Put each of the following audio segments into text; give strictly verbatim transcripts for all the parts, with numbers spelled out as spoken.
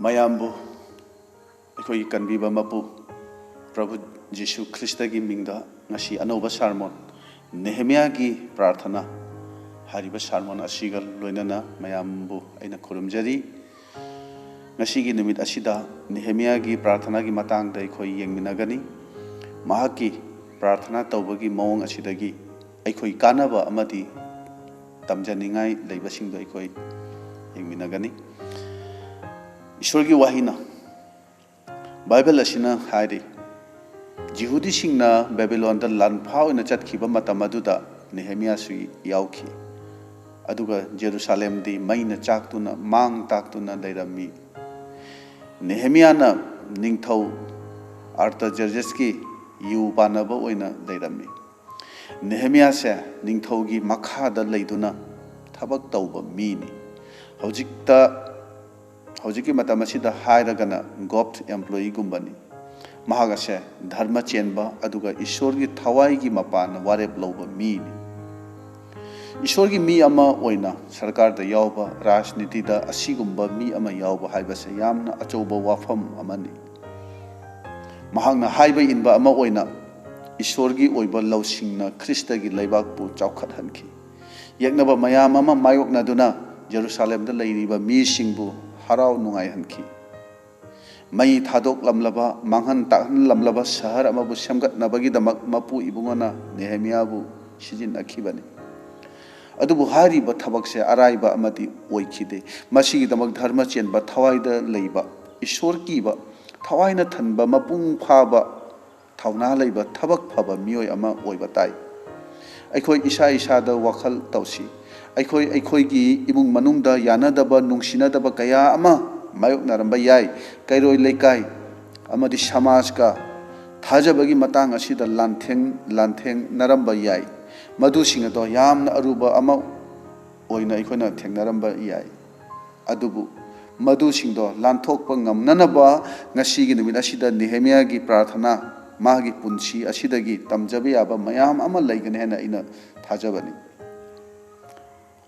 ꯃꯌꯥꯝꯕꯨ ꯑꯩꯈꯣꯏꯒꯤ ꯀꯟꯕꯤꯕ ꯃꯄꯨ ꯄ꯭ꯔꯚꯨ ꯖꯤꯁꯨ ꯈ꯭ꯔꯤꯁꯇꯒꯤ ꯃꯤꯡꯗ ꯉꯁꯤ ꯑꯅꯧꯕ ꯁꯥꯔꯃꯣꯟ, ꯅꯦꯍꯦꯃꯤꯌꯥꯒꯤ ꯄ꯭ꯔꯥꯔꯊꯅꯥ ꯍꯥꯏꯔꯤꯕ ꯁꯥꯔꯃꯣꯟ ꯑꯁꯤꯒ ꯂꯣꯏꯅꯅ ꯃꯌꯥꯝꯕꯨ ꯑꯩꯅ ꯈꯨꯔꯨꯝꯖꯔꯤ꯫ ꯉꯁꯤꯒꯤ ꯅꯨꯃꯤꯠ ꯑꯁꯤꯗ ꯅꯦꯍꯦꯃꯤꯌꯥꯒꯤ ꯄ꯭ꯔꯥꯔꯊꯅꯥꯒꯤ ꯃꯇꯥꯡꯗ ꯑꯩꯈꯣꯏ ꯌꯦꯡꯃꯤꯟꯅꯒꯅꯤ꯫ ꯃꯍꯥꯛꯀꯤ ꯄ꯭ꯔꯥꯔꯊꯅꯥ ꯇꯧꯕꯒꯤ ꯃꯑꯣꯡ ꯑꯁꯤꯗꯒꯤ ꯑꯩꯈꯣꯏ ꯀꯥꯟꯅꯕ ꯑꯃꯗꯤ ꯇꯝꯖꯅꯤꯡꯉꯥꯏ ꯂꯩꯕꯁꯤꯡꯗꯣ ꯑꯩꯈꯣꯏ ꯌꯦꯡꯃꯤꯟꯅꯒꯅꯤ꯫ ꯏꯁꯣꯔꯒꯤ ꯋꯥꯍꯩꯅ, ꯕꯥꯏꯕꯜ ꯑꯁꯤꯅ ꯍꯥꯏꯔꯤ, ꯖꯤꯍꯨꯗꯤꯁꯤꯡꯅ ꯕꯦꯕꯤꯂꯣꯟꯗ ꯂꯥꯟꯐꯥ ꯑꯣꯏꯅ ꯆꯠꯈꯤꯕ ꯃꯇꯝ ꯑꯗꯨꯗ ꯅꯦꯍꯦꯃꯤꯌꯥꯁꯨ ꯌꯥꯎꯈꯤ꯫ ꯑꯗꯨꯒ ꯖꯦꯔꯨꯁꯥꯂꯦꯝꯗꯤ ꯃꯩꯅ ꯆꯥꯛꯇꯨꯅ, ꯃꯥꯡ ꯇꯥꯛꯇꯨꯅ ꯂꯩꯔꯝꯃꯤ꯫ ꯅꯦꯍꯦꯃꯤꯌꯥꯅ ꯅꯤꯡꯊꯧ ꯑꯥꯔꯇꯖꯔꯖꯁꯀꯤ ꯌꯨ ꯄꯥꯟꯅꯕ ꯑꯣꯏꯅ ꯂꯩꯔꯝꯃꯤ꯫ ꯅꯦꯍꯦꯃꯤꯌꯥꯁꯦ ꯅꯤꯡꯊꯧꯒꯤ ꯃꯈꯥꯗ ꯂꯩꯗꯨꯅ ꯊꯕꯛ ꯇꯧꯕ ꯃꯤꯅꯤ꯫ ꯍꯧꯖꯤꯛꯇ, ꯍꯧꯖꯤꯛꯀꯤ ꯃꯇꯝ ꯑꯁꯤꯗ ꯍꯥꯏꯔꯒꯅ ꯒꯣꯚꯔꯟꯃꯦꯟꯠ ꯑꯦꯝꯄ꯭ꯂꯣꯌꯤꯒꯨꯝꯕꯅꯤ꯫ ꯃꯍꯥꯛ ꯑꯁꯦ ꯙꯔꯃ ꯆꯦꯟꯕ ꯑꯗꯨꯒ ꯏꯁꯣꯔꯒꯤ ꯊꯋꯥꯏꯒꯤ ꯃꯄꯥꯟꯅ ꯋꯥꯔꯦꯞ ꯂꯧꯕ ꯃꯤꯅꯤ꯫ ꯏꯁꯣꯔꯒꯤ ꯃꯤ ꯑꯃ ꯑꯣꯏꯅ ꯁꯔꯀꯥꯔꯗ ꯌꯥꯎꯕ, ꯔꯥꯖꯅꯤꯇꯤꯗ ꯑꯁꯤꯒꯨꯝꯕ ꯃꯤ ꯑꯃ ꯌꯥꯎꯕ ꯍꯥꯏꯕꯁꯦ ꯌꯥꯝꯅ ꯑꯆꯧꯕ ꯋꯥꯐꯝ ꯑꯃꯅꯤ꯫ ꯃꯍꯥꯛꯅ ꯍꯥꯏꯕ ꯏꯟꯕ ꯑꯃ ꯑꯣꯏꯅ ꯏꯁꯣꯔꯒꯤ ꯑꯣꯏꯕ ꯂꯧꯁꯤꯡꯅ ꯈ꯭ꯔꯤꯁꯇꯒꯤ ꯂꯩꯕꯥꯛꯄꯨ ꯆꯥꯎꯈꯠꯍꯟꯈꯤ꯫ ꯌꯦꯛꯅꯕ ꯃꯌꯥꯝ ꯑꯃ ꯃꯥꯌꯣꯛꯅꯗꯨꯅ ꯖꯦꯔꯨꯁꯥꯂꯦꯝꯗ ꯂꯩꯔꯤꯕ ꯃꯤꯁꯤꯡꯕꯨ ꯍꯔꯥꯎ ꯅꯨꯡꯉꯥꯏꯍꯟꯈꯤ꯫ ꯃꯩ ꯊꯥꯗꯣꯛꯂꯝꯂꯕ, ꯃꯥꯡꯍꯟ ꯇꯥꯛꯍꯟꯂꯝꯂꯕ ꯁꯍꯔ ꯑꯃꯕꯨ ꯁꯦꯝꯒꯠꯅꯕꯒꯤꯗꯃꯛ ꯃꯄꯨ ꯏꯕꯨꯡꯉꯣꯅ ꯅꯦꯍꯦꯃꯤꯌꯥꯕꯨ ꯁꯤꯖꯤꯟꯅꯈꯤꯕꯅꯤ꯫ ꯑꯗꯨꯕꯨ ꯍꯥꯏꯔꯤꯕ ꯊꯕꯛꯁꯦ ꯑꯔꯥꯏꯕ ꯑꯃꯗꯤ ꯑꯣꯏꯈꯤꯗꯦ꯫ ꯃꯁꯤꯒꯤꯗꯃꯛ ꯙꯔꯃ ꯆꯦꯟꯕ, ꯊꯋꯥꯏꯗ ꯂꯩꯕ, ꯏꯁꯣꯔ ꯀꯤꯕ, ꯊꯋꯥꯏꯅ ꯊꯟꯕ, ꯃꯄꯨꯡ ꯐꯥꯕ ꯊꯧꯅꯥ ꯂꯩꯕ, ꯊꯕꯛ ꯐꯕ ꯃꯤꯑꯣꯏ ꯑꯃ ꯑꯣꯏꯕ ꯇꯥꯏ꯫ ꯑꯩꯈꯣꯏ ꯏꯁꯥ ꯏꯁꯥꯗ ꯋꯥꯈꯜ ꯇꯧꯁꯤ꯫ ꯑꯩꯈꯣꯏ ꯑꯩꯈꯣꯏꯒꯤ ꯏꯃꯨꯡ ꯃꯅꯨꯡꯗ ꯌꯥꯅꯗꯕ, ꯅꯨꯡꯁꯤꯅꯗꯕ ꯀꯌꯥ ꯑꯃ ꯃꯥꯌꯣꯛꯅꯔꯝꯕ ꯌꯥꯏ꯫ ꯀꯩꯔꯣꯏ ꯂꯩꯀꯥꯏ ꯑꯃꯗꯤ ꯁꯃꯥꯖꯀ ꯊꯥꯖꯕꯒꯤ ꯃꯇꯥꯡ ꯑꯁꯤꯗ ꯂꯥꯟꯊꯦꯡ-, ꯂꯥꯟꯊꯦꯡꯅꯔꯝꯕ ꯌꯥꯏ꯫ ꯃꯗꯨꯁꯤꯡ ꯑꯗꯣ ꯌꯥꯝꯅ ꯑꯔꯨꯕ ꯑꯃ ꯑꯣꯏꯅ ꯑꯩꯈꯣꯏꯅ ꯊꯦꯡꯅꯔꯝꯕ ꯌꯥꯏ꯫ ꯑꯗꯨꯕꯨ ꯃꯗꯨꯁꯤꯡꯗꯣ ꯂꯥꯟꯊꯣꯛꯄ ꯉꯝꯅꯅꯕ ꯉꯁꯤꯒꯤ ꯅꯨꯃꯤꯠ ꯑꯁꯤꯗ ꯅꯦꯍꯦꯃꯤꯌꯥꯒꯤ ꯄ꯭ꯔꯥꯔꯊꯅꯥ, ꯃꯥꯒꯤ ꯄꯨꯟꯁꯤ ꯑꯁꯤꯗꯒꯤ ꯇꯝꯖꯕ ꯌꯥꯕ ꯃꯌꯥꯝ ꯑꯃ ꯂꯩꯒꯅꯤ ꯍꯥꯏꯅ ꯑꯩꯅ ꯊꯥꯖꯕꯅꯤ꯫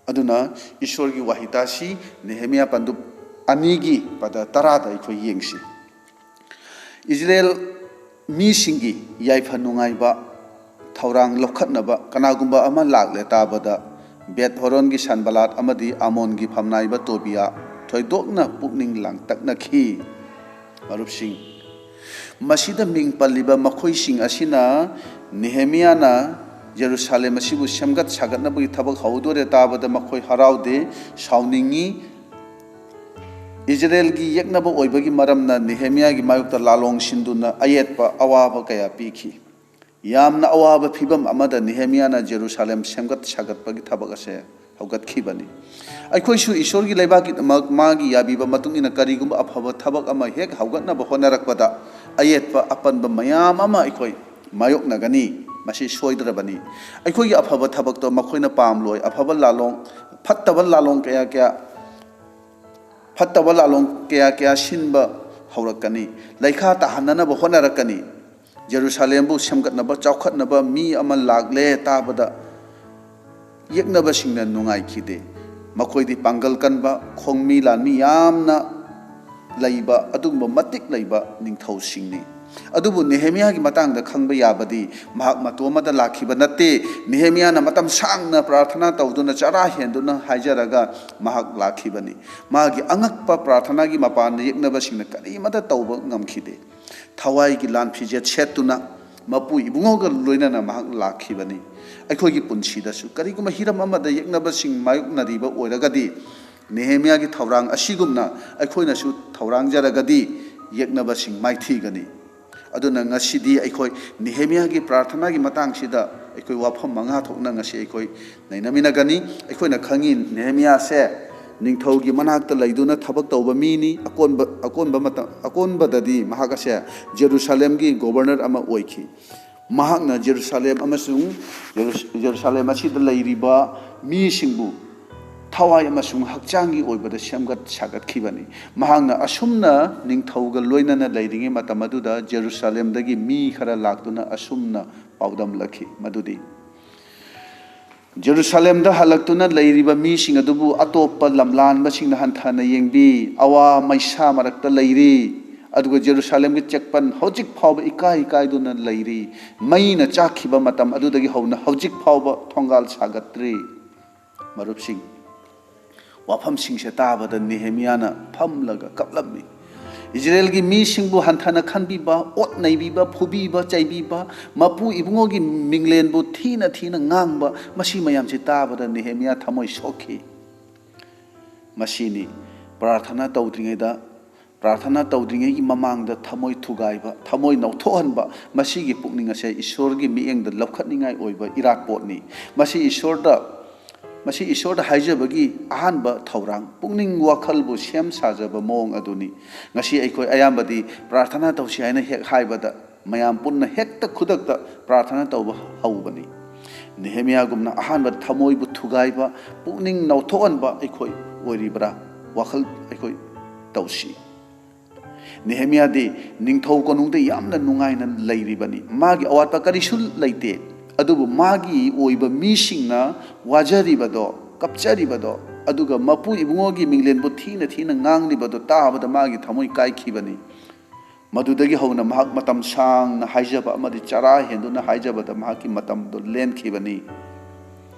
ꯑꯗꯨꯅ ꯏꯁꯣꯔꯒꯤ ꯋꯥꯍꯩ ꯇꯥꯁꯤ꯫ ꯅꯦꯍꯦꯃꯤꯌꯥ ꯄꯟꯗꯨꯞ ꯑꯅꯤꯒꯤ ꯄꯗ ꯇꯔꯥꯗ ꯑꯩꯈꯣꯏ ꯌꯦꯡꯁꯤ꯫ ꯏꯖꯔꯦꯜ ꯃꯤꯁꯤꯡꯒꯤ ꯌꯥꯏꯐ ꯅꯨꯡꯉꯥꯏꯕ ꯊꯧꯔꯥꯡ ꯂꯧꯈꯠꯅꯕ ꯀꯅꯥꯒꯨꯝꯕ ꯑꯃ ꯂꯥꯛꯂꯦ ꯇꯥꯕꯗ, ꯕꯦꯠ ꯍꯣꯔꯣꯟꯒꯤ ꯁꯟꯕꯂꯥꯠ ꯑꯃꯗꯤ ꯑꯃꯣꯟꯒꯤ ꯐꯝꯅꯥꯏꯕ ꯇꯣꯕꯤꯌꯥ ꯊꯣꯏꯗꯣꯛꯅ ꯄꯨꯛꯅꯤꯡ ꯂꯥꯡꯇꯛꯅꯈꯤ꯫ ꯃꯔꯨꯞꯁꯤꯡ, ꯃꯁꯤꯗ ꯃꯤꯡ ꯄꯜꯂꯤꯕ ꯃꯈꯣꯏꯁꯤꯡ ꯑꯁꯤꯅ ꯅꯦꯍꯦꯃꯤꯌꯥꯅ ꯖꯦꯔꯨꯁꯥꯂꯦꯝ ꯑꯁꯤꯕꯨ ꯁꯦꯝꯒꯠ ꯁꯥꯒꯠꯅꯕꯒꯤ ꯊꯕꯛ ꯍꯧꯗꯣꯔꯦ ꯇꯥꯕꯗ ꯃꯈꯣꯏ ꯍꯔꯥꯎꯗꯦ, ꯁꯥꯎꯅꯤꯡꯉꯤ꯫ ꯏꯖꯔꯦꯜꯒꯤ ꯌꯦꯛꯅꯕ ꯑꯣꯏꯕꯒꯤ ꯃꯔꯝꯅ ꯅꯦꯍꯦꯃꯤꯌꯥꯒꯤ ꯃꯥꯌꯣꯛꯇ ꯂꯥꯂꯣꯡ ꯁꯤꯟꯗꯨꯅ ꯑꯌꯦꯠꯄ ꯑꯋꯥꯕ ꯀꯌꯥ ꯄꯤꯈꯤ꯫ ꯌꯥꯝꯅ ꯑꯋꯥꯕ ꯐꯤꯚꯝ ꯑꯃꯗ ꯅꯦꯍꯦꯃꯤꯌꯥꯅ ꯖꯦꯔꯨꯁꯥꯂꯦꯝ ꯁꯦꯝꯒꯠ ꯁꯥꯒꯠꯄꯒꯤ ꯊꯕꯛ ꯑꯁꯦ ꯍꯧꯒꯠꯈꯤꯕꯅꯤ꯫ ꯑꯩꯈꯣꯏꯁꯨ ꯏꯁꯣꯔꯒꯤ ꯂꯩꯕꯥꯛꯀꯤꯗꯃꯛ ꯃꯥꯒꯤ ꯌꯥꯕꯤꯕ ꯃꯇꯨꯡ ꯏꯟꯅ ꯀꯔꯤꯒꯨꯝꯕ ꯑꯐꯕ ꯊꯕꯛ ꯑꯃ ꯍꯦꯛ ꯍꯧꯒꯠꯅꯕ ꯍꯣꯠꯅꯔꯛꯄꯗ, ꯑꯌꯦꯠꯄ ꯑꯄꯟꯕ ꯃꯌꯥꯝ ꯑꯃ ꯑꯩꯈꯣꯏ ꯃꯥꯌꯣꯛꯅꯒꯅꯤ꯫ ꯃꯁꯤ ꯁꯣꯏꯗ꯭ꯔꯕꯅꯤ꯫ ꯑꯩꯈꯣꯏꯒꯤ ꯑꯐꯕ ꯊꯕꯛꯇꯣ ꯃꯈꯣꯏꯅ ꯄꯥꯝꯂꯣꯏ꯫ ꯑꯐꯕ ꯂꯥꯂꯣꯡ, ꯐꯠꯇꯕ ꯂꯥꯂꯣꯡ ꯀꯌꯥ ꯀꯌꯥ, ꯐꯠꯇꯕ ꯂꯥꯂꯣꯡ ꯀꯌꯥ ꯀꯌꯥ ꯁꯤꯟꯕ ꯍꯧꯔꯛꯀꯅꯤ꯫ ꯂꯩꯈꯥ ꯇꯥꯍꯟꯅꯅꯕ ꯍꯣꯠꯅꯔꯛꯀꯅꯤ꯫ ꯖꯦꯔꯨꯁꯥꯂꯦꯝꯕꯨ ꯁꯦꯝꯒꯠꯅꯕ, ꯆꯥꯎꯈꯠꯅꯕ ꯃꯤ ꯑꯃ ꯂꯥꯛꯂꯦ ꯇꯥꯕꯗ, ꯌꯦꯛꯅꯕꯁꯤꯡꯅ ꯅꯨꯡꯉꯥꯏꯈꯤꯗꯦ꯫ ꯃꯈꯣꯏꯗꯤ ꯄꯥꯡꯒꯜ ꯀꯟꯕ, ꯈꯣꯡꯃꯤ ꯂꯥꯟꯃꯤ ꯌꯥꯝꯅ ꯂꯩꯕ, ꯑꯗꯨꯒꯨꯝꯕ ꯃꯇꯤꯛ ꯂꯩꯕ ꯅꯤꯡꯊꯧꯁꯤꯡꯅꯤ꯫ ꯑꯗꯨꯕꯨ ꯅꯦꯍꯦꯃꯤꯌꯥꯒꯤ ꯃꯇꯥꯡꯗ ꯈꯪꯕ ꯌꯥꯕꯗꯤ, ꯃꯍꯥꯛ ꯃꯇꯣꯝ ꯑꯃꯗ ꯂꯥꯛꯈꯤꯕ ꯅꯠꯇꯦ꯫ ꯅꯦꯍꯦꯃꯤꯌꯥꯅ ꯃꯇꯝ ꯁꯥꯡꯅ ꯄ꯭ꯔꯥꯔꯊꯅꯥ ꯇꯧꯗꯨꯅ, ꯆꯔꯥ ꯍꯦꯟꯗꯨꯅ ꯍꯥꯏꯖꯔꯒ ꯃꯍꯥꯛ ꯂꯥꯛꯈꯤꯕꯅꯤ꯫ ꯃꯥꯒꯤ ꯑꯉꯛꯄ ꯄ꯭ꯔꯥꯔꯊꯅꯥꯒꯤ ꯃꯄꯥꯟꯗ ꯌꯦꯛꯅꯕꯁꯤꯡꯅ ꯀꯔꯤꯃꯠꯇ ꯇꯧꯕ ꯉꯝꯈꯤꯗꯦ꯫ ꯊꯋꯥꯏꯒꯤ ꯂꯥꯟ ꯐꯤꯖꯦꯠ ꯁꯦꯠꯇꯨꯅ ꯃꯄꯨ ꯏꯕꯨꯡꯉꯣꯒ ꯂꯣꯏꯅꯅ ꯃꯍꯥꯛ ꯂꯥꯛꯈꯤꯕꯅꯤ꯫ ꯑꯩꯈꯣꯏꯒꯤ ꯄꯨꯟꯁꯤꯗꯁꯨ ꯀꯔꯤꯒꯨꯝꯕ ꯍꯤꯔꯝ ꯑꯃꯗ ꯌꯦꯛꯅꯕꯁꯤꯡ ꯃꯥꯌꯣꯛꯅꯔꯤꯕ ꯑꯣꯏꯔꯒꯗꯤ, ꯅꯦꯍꯦꯃꯤꯌꯥꯒꯤ ꯊꯧꯔꯥꯡ ꯑꯁꯤꯒꯨꯝꯅ ꯑꯩꯈꯣꯏꯅꯁꯨ ꯊꯧꯔꯥꯡꯖꯔꯒꯗꯤ, ꯌꯦꯛꯅꯕꯁꯤꯡ ꯃꯥꯏꯊꯤꯒꯅꯤ꯫ ꯑꯗꯨꯅ ꯉꯁꯤꯗꯤ ꯑꯩꯈꯣꯏ ꯅꯦꯍꯦꯃꯤꯌꯥꯒꯤ ꯄ꯭ꯔꯥꯔꯊꯅꯥꯒꯤ ꯃꯇꯥꯡꯁꯤꯗ ꯑꯩꯈꯣꯏ ꯋꯥꯐꯝ ꯃꯉꯥ ꯊꯣꯛꯅ ꯉꯁꯤ ꯑꯩꯈꯣꯏ ꯅꯩꯅꯃꯤꯟꯅꯒꯅꯤ꯫ ꯑꯩꯈꯣꯏꯅ ꯈꯪꯉꯤ, ꯅꯦꯍꯦꯃꯤꯌꯥꯁꯦ ꯅꯤꯡꯊꯧꯒꯤ ꯃꯅꯥꯛꯇ ꯂꯩꯗꯨꯅ ꯊꯕꯛ ꯇꯧꯕ ꯃꯤꯅꯤ꯫ ꯑꯀꯣꯟꯕ, ꯑꯀꯣꯟꯕ ꯃꯇꯝ, ꯑꯀꯣꯟꯕꯗꯗꯤ ꯃꯍꯥꯛ ꯑꯁꯦ ꯖꯦꯔꯨꯁꯥꯂꯦꯝꯒꯤ ꯒꯣꯕꯔꯅꯔ ꯑꯃ ꯑꯣꯏꯈꯤ꯫ ꯃꯍꯥꯛꯅ ꯖꯦꯔꯨꯁꯥꯂꯦꯝ ꯑꯃꯁꯨꯡ ꯖꯦꯔꯨꯁ-, ꯖꯦꯔꯨꯁꯥꯂꯦꯝ ꯑꯁꯤꯗ ꯂꯩꯔꯤꯕ ꯃꯤꯁꯤꯡꯕꯨ ꯊꯋꯥꯏ ꯑꯃꯁꯨꯡ ꯍꯛꯆꯥꯡꯒꯤ ꯑꯣꯏꯕꯗ ꯁꯦꯝꯒꯠ ꯁꯥꯒꯠꯈꯤꯕꯅꯤ꯫ ꯃꯍꯥꯛꯅ ꯑꯁꯨꯝꯅ ꯅꯤꯡꯊꯧꯒ ꯂꯣꯏꯅꯅ ꯂꯩꯔꯤꯉꯩ ꯃꯇꯝ ꯑꯗꯨꯗ ꯖꯦꯔꯨꯁꯥꯂꯦꯝꯗꯒꯤ ꯃꯤ ꯈꯔ ꯂꯥꯛꯇꯨꯅ ꯑꯁꯨꯝꯅ ꯄꯥꯎꯗꯝꯂꯛꯈꯤ, ꯃꯗꯨꯗꯤ, ꯖꯦꯔꯨꯁꯥꯂꯦꯝꯗ ꯍꯜꯂꯛꯇꯨꯅ ꯂꯩꯔꯤꯕ ꯃꯤꯁꯤꯡ ꯑꯗꯨꯕꯨ ꯑꯇꯣꯞꯄ ꯂꯝꯂꯥꯟꯕꯁꯤꯡꯅ ꯍꯟꯊꯅ ꯌꯦꯡꯕꯤ꯫ ꯑꯋꯥ ꯃꯩꯁꯥ ꯃꯔꯛꯇ ꯂꯩꯔꯤ꯫ ꯑꯗꯨꯒ ꯖꯦꯔꯨꯁꯥꯂꯦꯝꯒꯤ ꯆꯦꯛꯄꯟ ꯍꯧꯖꯤꯛ ꯐꯥꯎꯕ ꯏꯀꯥꯏ ꯏꯀꯥꯏꯗꯨꯅ ꯂꯩꯔꯤ꯫ ꯃꯩꯅ ꯆꯥꯛꯈꯤꯕ ꯃꯇꯝ ꯑꯗꯨꯗꯒꯤ ꯍꯧꯅ ꯍꯧꯖꯤꯛ ꯐꯥꯎꯕ ꯊꯣꯡꯒꯥꯜ ꯁꯥꯒꯠꯇ꯭ꯔꯤ꯫ ꯃꯔꯨꯞꯁꯤꯡ, ꯋꯥꯐꯝꯁꯤꯡꯁꯦ ꯇꯥꯕꯗ ꯅꯦꯍꯦꯃꯤꯌꯥꯅ ꯐꯝꯂꯒ ꯀꯞꯂꯝꯃꯤ꯫ ꯏꯖꯔꯦꯜꯒꯤ ꯃꯤꯁꯤꯡꯕꯨ ꯍꯟꯊꯅ ꯈꯟꯕꯤꯕ, ꯑꯣꯠ ꯅꯩꯕꯤꯕ, ꯐꯨꯕꯤꯕ, ꯆꯩꯕꯤꯕ, ꯃꯄꯨ ꯏꯕꯨꯡꯉꯣꯒꯤ ꯃꯤꯡꯂꯦꯟꯕꯨ ꯊꯤꯅ ꯊꯤꯅ ꯉꯥꯡꯕ, ꯃꯁꯤ ꯃꯌꯥꯝꯁꯤ ꯇꯥꯕꯗ ꯅꯦꯍꯦꯃꯤꯌꯥ ꯊꯃꯣꯏ ꯁꯣꯛꯈꯤ꯫ ꯃꯁꯤꯅꯤ ꯄ꯭ꯔꯥꯔꯊꯅꯥ ꯇꯧꯗ꯭ꯔꯤꯉꯩꯗ, ꯄ꯭ꯔꯥꯔꯊꯅꯥ ꯇꯧꯗ꯭ꯔꯤꯉꯩꯒꯤ ꯃꯃꯥꯡꯗ ꯊꯃꯣꯏ ꯊꯨꯒꯥꯏꯕ, ꯊꯃꯣꯏ ꯅꯧꯊꯣꯛꯍꯟꯕ, ꯃꯁꯤꯒꯤ ꯄꯨꯛꯅꯤꯡ ꯑꯁꯦ ꯏꯁꯣꯔꯒꯤ ꯃꯤꯠꯌꯦꯡꯗ ꯂꯧꯈꯠꯅꯤꯡꯉꯥꯏ ꯑꯣꯏꯕ ꯏꯔꯥꯠꯄꯣꯠꯅꯤ꯫ ꯃꯁꯤ ꯏꯁꯣꯔꯗ, ꯃꯁꯤ ꯏꯁꯣꯔꯗ ꯍꯥꯏꯖꯕꯒꯤ ꯑꯍꯥꯟꯕ ꯊꯧꯔꯥꯡ, ꯄꯨꯛꯅꯤꯡ ꯋꯥꯈꯜꯕꯨ ꯁꯦꯝ ꯁꯥꯖꯕ ꯃꯑꯣꯡ ꯑꯗꯨꯅꯤ꯫ ꯉꯁꯤ ꯑꯩꯈꯣꯏ ꯑꯌꯥꯝꯕꯗꯤ ꯄ꯭ꯔꯥꯔꯊꯅꯥ ꯇꯧꯁꯤ ꯍꯥꯏꯅ ꯍꯦꯛ ꯍꯥꯏꯕꯗ, ꯃꯌꯥꯝ ꯄꯨꯟꯅ ꯍꯦꯛꯇ ꯈꯨꯗꯛꯇ ꯄ꯭ꯔꯥꯔꯊꯅꯥ ꯇꯧꯕ ꯍꯧꯕꯅꯤ꯫ ꯅꯦꯍꯦꯃꯤꯌꯥꯒꯨꯝꯅ ꯑꯍꯥꯟꯕꯗ ꯊꯃꯣꯏꯕꯨ ꯊꯨꯒꯥꯏꯕ, ꯄꯨꯛꯅꯤꯡ ꯅꯧꯊꯣꯛꯍꯟꯕ ꯑꯩꯈꯣꯏ ꯑꯣꯏꯔꯤꯕ꯭ꯔꯥ? ꯋꯥꯈꯜ ꯑꯩꯈꯣꯏ ꯇꯧꯁꯤ꯫ ꯅꯦꯍꯦꯃꯤꯌꯥꯗꯤ ꯅꯤꯡꯊꯧ ꯀꯣꯅꯨꯡꯗ ꯌꯥꯝꯅ ꯅꯨꯡꯉꯥꯏꯅ ꯂꯩꯔꯤꯕꯅꯤ꯫ ꯃꯥꯒꯤ ꯑꯋꯥꯠꯄ ꯀꯔꯤꯁꯨ ꯂꯩꯇꯦ꯫ ꯑꯗꯨꯕꯨ ꯃꯥꯒꯤ ꯑꯣꯏꯕ ꯃꯤꯁꯤꯡꯅ ꯋꯥꯖꯔꯤꯕꯗꯣ, ꯀꯞꯆꯔꯤꯕꯗꯣ, ꯑꯗꯨꯒ ꯃꯄꯨ ꯏꯕꯨꯡꯉꯣꯒꯤ ꯃꯤꯡꯂꯦꯟꯕꯨ ꯊꯤꯅ ꯊꯤꯅ ꯉꯥꯡꯂꯤꯕꯗꯣ ꯇꯥꯕꯗ ꯃꯥꯒꯤ ꯊꯃꯣꯏ ꯀꯥꯏꯈꯤꯕꯅꯤ꯫ ꯃꯗꯨꯗꯒꯤ ꯍꯧꯅ ꯃꯍꯥꯛ ꯃꯇꯝ ꯁꯥꯡꯅ ꯍꯥꯏꯖꯕ ꯑꯃꯗꯤ ꯆꯔꯥ ꯍꯦꯟꯗꯨꯅ ꯍꯥꯏꯖꯕꯗ ꯃꯍꯥꯛꯀꯤ ꯃꯇꯝꯗꯨ ꯂꯦꯟꯈꯤꯕꯅꯤ꯫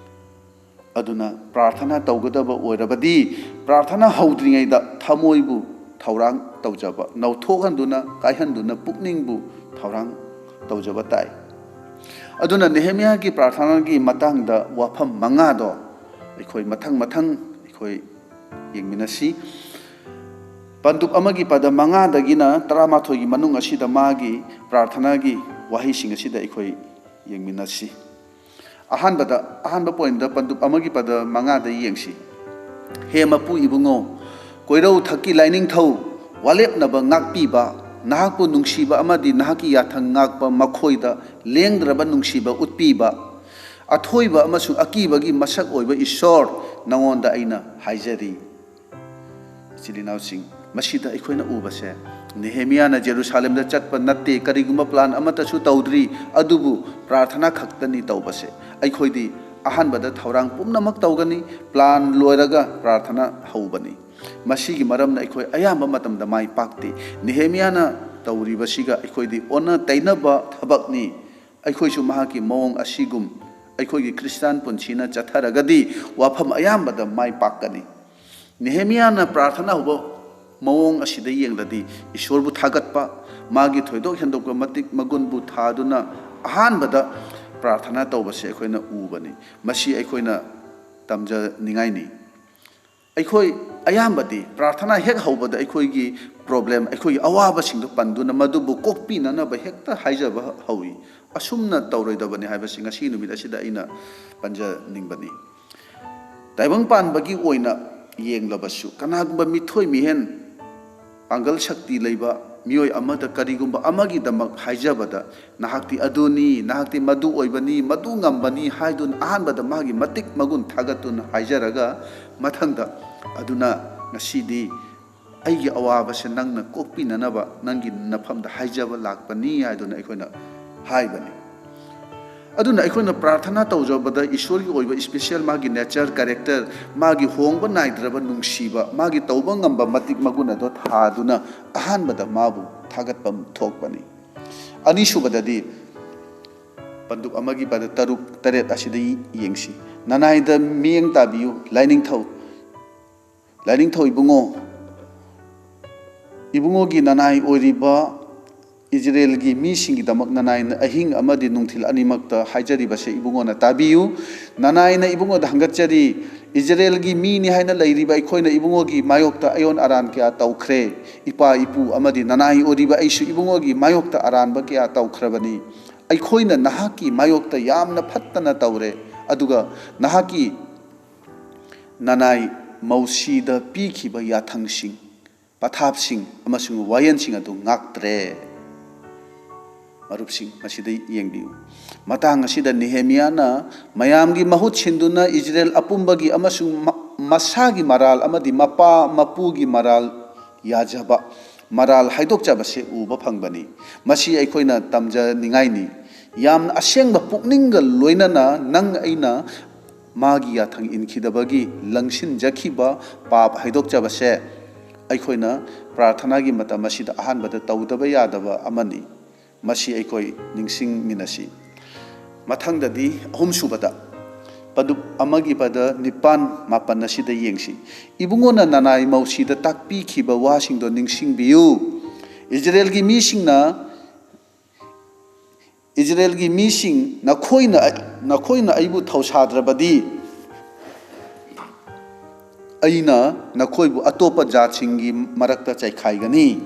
ꯑꯗꯨꯅ ꯄ꯭ꯔꯥꯔꯊꯅꯥ ꯇꯧꯒꯗꯕ ꯑꯣꯏꯔꯕꯗꯤ, ꯄ꯭ꯔꯥꯔꯊꯅꯥ ꯍꯧꯗ꯭ꯔꯤꯉꯩꯗ ꯊꯃꯣꯏꯕꯨ ꯊꯧꯔꯥꯡ ꯇꯧꯖꯕ, ꯅꯧꯊꯣꯛꯍꯟꯗꯨꯅ, ꯀꯥꯏꯍꯟꯗꯨꯅ ꯄꯨꯛꯅꯤꯡꯕꯨ ꯊꯧꯔꯥꯡ ꯇꯧꯖꯕ ꯇꯥꯏ꯫ ꯑꯗꯨꯅ ꯅꯦꯍꯦꯃꯤꯌꯥꯒꯤ ꯄ꯭ꯔꯥꯔꯊꯅꯥꯒꯤ ꯃꯇꯥꯡꯗ ꯋꯥꯐꯝ ꯃꯉꯥꯗꯣ ꯑꯩꯈꯣꯏ ꯃꯊꯪ ꯃꯊꯪ ꯑꯩꯈꯣꯏ ꯌꯦꯡꯃꯤꯟꯅꯁꯤ꯫ ꯄꯟꯗꯨꯞ ꯑꯃꯒꯤ ꯄꯗ ꯃꯉꯥꯗꯒꯤꯅ ꯇꯔꯥꯃꯥꯊꯣꯏꯒꯤ ꯃꯅꯨꯡ ꯑꯁꯤꯗ ꯃꯥꯒꯤ ꯄ꯭ꯔꯥꯔꯊꯅꯥꯒꯤ ꯋꯥꯍꯩꯁꯤꯡ ꯑꯁꯤꯗ ꯑꯩꯈꯣꯏ ꯌꯦꯡꯃꯤꯟꯅꯁꯤ꯫ ꯑꯍꯥꯟꯕꯗ, ꯑꯍꯥꯟꯕ ꯄꯣꯏꯟꯗ ꯄꯟꯗꯨꯞ ꯑꯃꯒꯤ ꯄꯗ ꯃꯉꯥꯗ ꯌꯦꯡꯁꯤ꯫ "ꯍꯦ ꯃꯄꯨ ꯏꯕꯨꯡꯉꯣ, ꯀꯣꯏꯔꯧ ꯊꯛꯀꯤ ꯂꯥꯏꯅꯤꯡꯊꯧ, ꯋꯥꯂꯦꯞꯅꯕ ꯉꯥꯛꯄꯤꯕ, ꯅꯍꯥꯛꯄꯨ ꯅꯨꯡꯁꯤꯕ ꯑꯃꯗꯤ ꯅꯍꯥꯛꯀꯤ ꯌꯥꯊꯪ ꯉꯥꯛꯄ ꯃꯈꯣꯏꯗ ꯂꯦꯡꯗ꯭ꯔꯕ ꯅꯨꯡꯁꯤꯕ ꯎꯠꯄꯤꯕ, ꯑꯊꯣꯏꯕ ꯑꯃꯁꯨꯡ ꯑꯀꯤꯕꯒꯤ ꯃꯁꯛ ꯑꯣꯏꯕ ꯏꯁꯣꯔ, ꯅꯉꯣꯟꯗ ꯑꯩꯅ ꯍꯥꯏꯖꯔꯤ꯫" ꯏꯆꯤꯜ ꯏꯅꯥꯎꯁꯤꯡ, ꯃꯁꯤꯗ ꯑꯩꯈꯣꯏꯅ ꯎꯕꯁꯦ, ꯅꯦꯍꯦꯃꯤꯌꯥꯅ ꯖꯦꯔꯨꯁꯥꯂꯦꯝꯗ ꯆꯠꯄ ꯅꯠꯇꯦ, ꯀꯔꯤꯒꯨꯝꯕ ꯄ꯭ꯂꯥꯟ ꯑꯃꯠꯇꯁꯨ ꯇꯧꯗ꯭ꯔꯤ, ꯑꯗꯨꯕꯨ ꯄ꯭ꯔꯥꯔꯊꯅꯥ ꯈꯛꯇꯅꯤ ꯇꯧꯕꯁꯦ꯫ ꯑꯩꯈꯣꯏꯗꯤ ꯑꯍꯥꯟꯕꯗ ꯊꯧꯔꯥꯡ ꯄꯨꯝꯅꯃꯛ ꯇꯧꯒꯅꯤ, ꯄ꯭ꯂꯥꯟ ꯂꯣꯏꯔꯒ ꯄ꯭ꯔꯥꯔꯊꯅꯥ ꯍꯧꯕꯅꯤ꯫ ꯃꯁꯤꯒꯤ ꯃꯔꯝꯅ ꯑꯩꯈꯣꯏ ꯑꯌꯥꯝꯕ ꯃꯇꯝꯗ ꯃꯥꯏ ꯄꯥꯛꯇꯦ꯫ ꯅꯦꯍꯦꯃꯤꯌꯥꯅ ꯇꯧꯔꯤꯕꯁꯤꯒ ꯑꯩꯈꯣꯏꯗꯤ ꯑꯣꯟꯅ ꯇꯩꯅꯕ ꯊꯕꯛꯅꯤ꯫ ꯑꯩꯈꯣꯏꯁꯨ ꯃꯍꯥꯛꯀꯤ ꯃꯑꯣꯡ ꯑꯁꯤꯒꯨꯝ ꯑꯩꯈꯣꯏꯒꯤ ꯈ꯭ꯔꯤꯁꯇꯥꯟ ꯄꯨꯟꯁꯤꯅ ꯆꯠꯊꯔꯒꯗꯤ ꯋꯥꯐꯝ ꯑꯌꯥꯝꯕꯗ ꯃꯥꯏ ꯄꯥꯛꯀꯅꯤ꯫ ꯅꯦꯍꯦꯃꯤꯌꯥꯅ ꯄ꯭ꯔꯥꯔꯊꯅꯥ ꯍꯧꯕ ꯃꯑꯣꯡ ꯑꯁꯤꯗ ꯌꯦꯡꯂꯗꯤ, ꯏꯁꯣꯔꯕꯨ ꯊꯥꯒꯠꯄ, ꯃꯥꯒꯤ ꯊꯣꯏꯗꯣꯛ ꯍꯦꯟꯗꯣꯛꯄ ꯃꯇꯤꯛ ꯃꯒꯨꯟꯕꯨ ꯊꯥꯗꯨꯅ ꯑꯍꯥꯟꯕꯗ ꯄ꯭ꯔꯥꯔꯊꯅꯥ ꯇꯧꯕꯁꯦ ꯑꯩꯈꯣꯏꯅ ꯎꯕꯅꯤ꯫ ꯃꯁꯤ ꯑꯩꯈꯣꯏꯅ ꯇꯝꯖꯅꯤꯡꯉꯥꯏꯅꯤ꯫ ꯑꯩꯈꯣꯏ ꯑꯌꯥꯝꯕꯗꯤ ꯄ꯭ꯔꯥꯔꯊꯅꯥ ꯍꯦꯛ ꯍꯧꯕꯗ ꯑꯩꯈꯣꯏꯒꯤ ꯄ꯭ꯔꯣꯕ꯭ꯂꯦꯝ, ꯑꯩꯈꯣꯏꯒꯤ ꯑꯋꯥꯕꯁꯤꯡꯗꯨ ꯄꯟꯗꯨꯅ ꯃꯗꯨꯕꯨ ꯀꯣꯛꯄꯤꯅꯅꯕ ꯍꯦꯛꯇ ꯍꯥꯏꯖꯕ ꯍꯧꯏ꯫ ꯑꯁꯨꯝꯅ ꯇꯧꯔꯣꯏꯗꯕꯅꯤ ꯍꯥꯏꯕꯁꯤ ꯉꯁꯤ ꯅꯨꯃꯤꯠ ꯑꯁꯤꯗ ꯑꯩꯅ ꯄꯟꯖꯅꯤꯡꯕꯅꯤ꯫ ꯇꯥꯏꯕꯪ ꯄꯥꯟꯕꯒꯤ ꯑꯣꯏꯅ ꯌꯦꯡꯂꯕꯁꯨ, ꯀꯅꯥꯒꯨꯝꯕ ꯃꯤꯊꯣꯏ ꯃꯤꯍꯦꯟ, ꯄꯥꯡꯒꯜ ꯁꯛꯇꯤ ꯂꯩꯕ ꯃꯤꯑꯣꯏ ꯑꯃꯗ ꯀꯔꯤꯒꯨꯝꯕ ꯑꯃꯒꯤꯗꯃꯛ ꯍꯥꯏꯖꯕꯗ, "ꯅꯍꯥꯛꯇꯤ ꯑꯗꯨꯅꯤ, ꯅꯍꯥꯛꯇꯤ ꯃꯗꯨ ꯑꯣꯏꯕꯅꯤ, ꯃꯗꯨ ꯉꯝꯕꯅꯤ" ꯍꯥꯏꯗꯨꯅ ꯑꯍꯥꯟꯕꯗ ꯃꯥꯒꯤ ꯃꯇꯤꯛ ꯃꯒꯨꯟ ꯊꯥꯒꯠꯇꯨꯅ ꯍꯥꯏꯖꯔꯒ, ꯃꯊꯪꯗ, "ꯑꯗꯨꯅ ꯉꯁꯤꯗꯤ ꯑꯩꯒꯤ ꯑꯋꯥꯕꯁꯦ ꯅꯪꯅ ꯀꯣꯛꯄꯤꯅꯅꯕ ꯅꯪꯒꯤ ꯅꯐꯝꯗ ꯍꯥꯏꯖꯕ ꯂꯥꯛꯄꯅꯤ" ꯍꯥꯏꯗꯨꯅ ꯑꯩꯈꯣꯏꯅ ꯍꯥꯏꯕꯅꯤ꯫ ꯑꯗꯨꯅ ꯑꯩꯈꯣꯏꯅ ꯄ꯭ꯔꯥꯔꯊꯅꯥ ꯇꯧꯖꯕꯗ ꯏꯁꯣꯔꯒꯤ ꯑꯣꯏꯕ ꯏꯁꯄꯤꯁꯦꯜ ꯃꯥꯒꯤ ꯅꯦꯆꯔ, ꯀꯦꯔꯦꯛꯇꯔ, ꯃꯥꯒꯤ ꯍꯣꯡꯕ ꯅꯥꯏꯗ꯭ꯔꯕ ꯅꯨꯡꯁꯤꯕ, ꯃꯥꯒꯤ ꯇꯧꯕ ꯉꯝꯕ ꯃꯇꯤꯛ ꯃꯒꯨꯟ ꯑꯗꯣ ꯊꯥꯗꯨꯅ ꯑꯍꯥꯟꯕꯗ ꯃꯥꯕꯨ ꯊꯥꯒꯠꯄ ꯊꯣꯛꯄꯅꯤ꯫ ꯑꯅꯤꯁꯨꯕꯗꯗꯤ ꯄꯟꯗꯨꯞ ꯑꯃꯒꯤ ꯄꯗ ꯇꯔꯨꯛ, ꯇꯔꯦꯠ ꯑꯁꯤꯗ ꯌꯦꯡꯁꯤ꯫ "ꯅꯅꯥꯏꯗ ꯃꯤꯠꯌꯦꯡ ꯇꯥꯕꯤꯌꯨ, ꯂꯥꯏꯅꯤꯡꯊꯧ, ꯂꯥꯏꯅꯤꯡꯊꯧ ꯏꯕꯨꯡꯉꯣ, ꯏꯕꯨꯡꯉꯣꯒꯤ ꯅꯅꯥꯏ ꯑꯣꯏꯔꯤꯕ ꯏꯖꯔꯦꯜꯒꯤ ꯃꯤꯁꯤꯡꯒꯤꯗꯃꯛ ꯅꯅꯥꯏꯅ ꯑꯍꯤꯡ ꯑꯃꯗꯤ ꯅꯨꯡꯊꯤꯜ ꯑꯅꯤꯃꯛꯇ ꯍꯥꯏꯖꯔꯤꯕꯁꯦ ꯏꯕꯨꯡꯉꯣꯅ ꯇꯥꯕꯤꯌꯨ꯫ ꯅꯅꯥꯏꯅ ꯏꯕꯨꯡꯉꯣꯗ ꯍꯪꯒꯠꯆꯔꯤ, ꯏꯖꯔꯦꯜꯒꯤ ꯃꯤꯅꯤ ꯍꯥꯏꯅ ꯂꯩꯔꯤꯕ ꯑꯩꯈꯣꯏꯅ ꯏꯕꯨꯡꯉꯣꯒꯤ ꯃꯥꯌꯣꯛꯇ ꯑꯌꯣꯟ ꯑꯔꯥꯟ ꯀꯌꯥ ꯇꯧꯈ꯭ꯔꯦ꯫ ꯏꯄꯥ ꯏꯄꯨ ꯑꯃꯗꯤ ꯅꯅꯥꯏ ꯑꯣꯏꯔꯤꯕ ꯑꯩꯁꯨ ꯏꯕꯨꯡꯉꯣꯒꯤ ꯃꯥꯌꯣꯛꯇ ꯑꯔꯥꯟꯕ ꯀꯌꯥ ꯇꯧꯈ꯭ꯔꯕꯅꯤ꯫ ꯑꯩꯈꯣꯏꯅ ꯅꯍꯥꯛꯀꯤ ꯃꯥꯌꯣꯛꯇ ꯌꯥꯝꯅ ꯐꯠꯇꯅ ꯇꯧꯔꯦ, ꯑꯗꯨꯒ ꯅꯍꯥꯛꯀꯤ ꯅꯅꯥꯏ ꯃꯧꯁꯤꯗ ꯄꯤꯈꯤꯕ ꯌꯥꯊꯪꯁꯤꯡ, ꯄꯊꯥꯞꯁꯤꯡ ꯑꯃꯁꯨꯡ ꯋꯥꯌꯦꯜꯁꯤꯡ ꯑꯗꯨ ꯉꯥꯛꯇ꯭ꯔꯦ꯫" ꯃꯔꯨꯞꯁꯤꯡ, ꯃꯁꯤꯗ ꯌꯦꯡꯕꯤꯌꯨ꯫ ꯃꯇꯥꯡ ꯑꯁꯤꯗ ꯅꯦꯍꯦꯃꯤꯌꯥꯅ ꯃꯌꯥꯝꯒꯤ ꯃꯍꯨꯠ ꯁꯤꯟꯗꯨꯅ ꯏꯖꯔꯦꯜ ꯑꯄꯨꯝꯕꯒꯤ ꯑꯃꯁꯨꯡ ꯃ-, ꯃꯁꯥꯒꯤ ꯃꯔꯥꯜ ꯑꯃꯗꯤ ꯃꯄꯥ ꯃꯄꯨꯒꯤ ꯃꯔꯥꯜ ꯌꯥꯖꯕ, ꯃꯔꯥꯜ ꯍꯥꯏꯗꯣꯛꯆꯕꯁꯦ ꯎꯕ ꯐꯪꯕꯅꯤ꯫ ꯃꯁꯤ ꯑꯩꯈꯣꯏꯅ ꯇꯝꯖꯅꯤꯡꯉꯥꯏꯅꯤ꯫ ꯌꯥꯝꯅ ꯑꯁꯦꯡꯕ ꯄꯨꯛꯅꯤꯡꯒ ꯂꯣꯏꯅꯅ ꯅꯪ ꯑꯩꯅ ꯃꯥꯒꯤ ꯌꯥꯊꯪ ꯏꯟꯈꯤꯗꯕꯒꯤ ꯂꯪꯁꯤꯟꯖꯈꯤꯕ ꯄꯥꯞ ꯍꯥꯏꯗꯣꯛꯆꯕꯁꯦ ꯑꯩꯈꯣꯏꯅ ꯄ꯭ꯔꯥꯔꯊꯅꯥꯒꯤ ꯃꯇꯝ ꯑꯁꯤꯗ ꯑꯍꯥꯟꯕꯗ ꯇꯧꯗꯕ ꯌꯥꯗꯕ ꯑꯃꯅꯤ꯫ ꯃꯁꯤ ꯑꯩꯈꯣꯏ ꯅꯤꯡꯁꯤꯡꯃꯤꯟꯅꯁꯤ꯫ ꯃꯊꯪꯗꯗꯤ ꯑꯍꯨꯝꯁꯨꯕꯗ ꯄꯗꯨꯞ ꯑꯃꯒꯤ ꯄꯗ ꯅꯤꯄꯥꯟ ꯃꯥꯄꯟ ꯑꯁꯤꯗ ꯌꯦꯡꯁꯤ꯫ "ꯏꯕꯨꯡꯉꯣꯅ ꯅꯅꯥꯏ ꯃꯧꯁꯤꯗ ꯇꯥꯛꯄꯤꯈꯤꯕ ꯋꯥꯁꯤꯡꯗꯣ ꯅꯤꯡꯁꯤꯡꯕꯤꯌꯨ꯫ ꯏꯖꯔꯦꯜꯒꯤ ꯃꯤꯁꯤꯡꯅ, ꯏꯖꯔꯦꯜꯒꯤ ꯃꯤꯁꯤꯡ, ꯅꯈꯣꯏꯅ, ꯅꯈꯣꯏꯅ ꯑꯩꯕꯨ ꯊꯧꯁꯥꯗ꯭ꯔꯕꯗꯤ ꯑꯩꯅ ꯅꯈꯣꯏꯕꯨ ꯑꯇꯣꯞꯄ ꯖꯥꯠꯁꯤꯡꯒꯤ ꯃꯔꯛꯇ ꯆꯩꯈꯥꯏꯒꯅꯤ꯫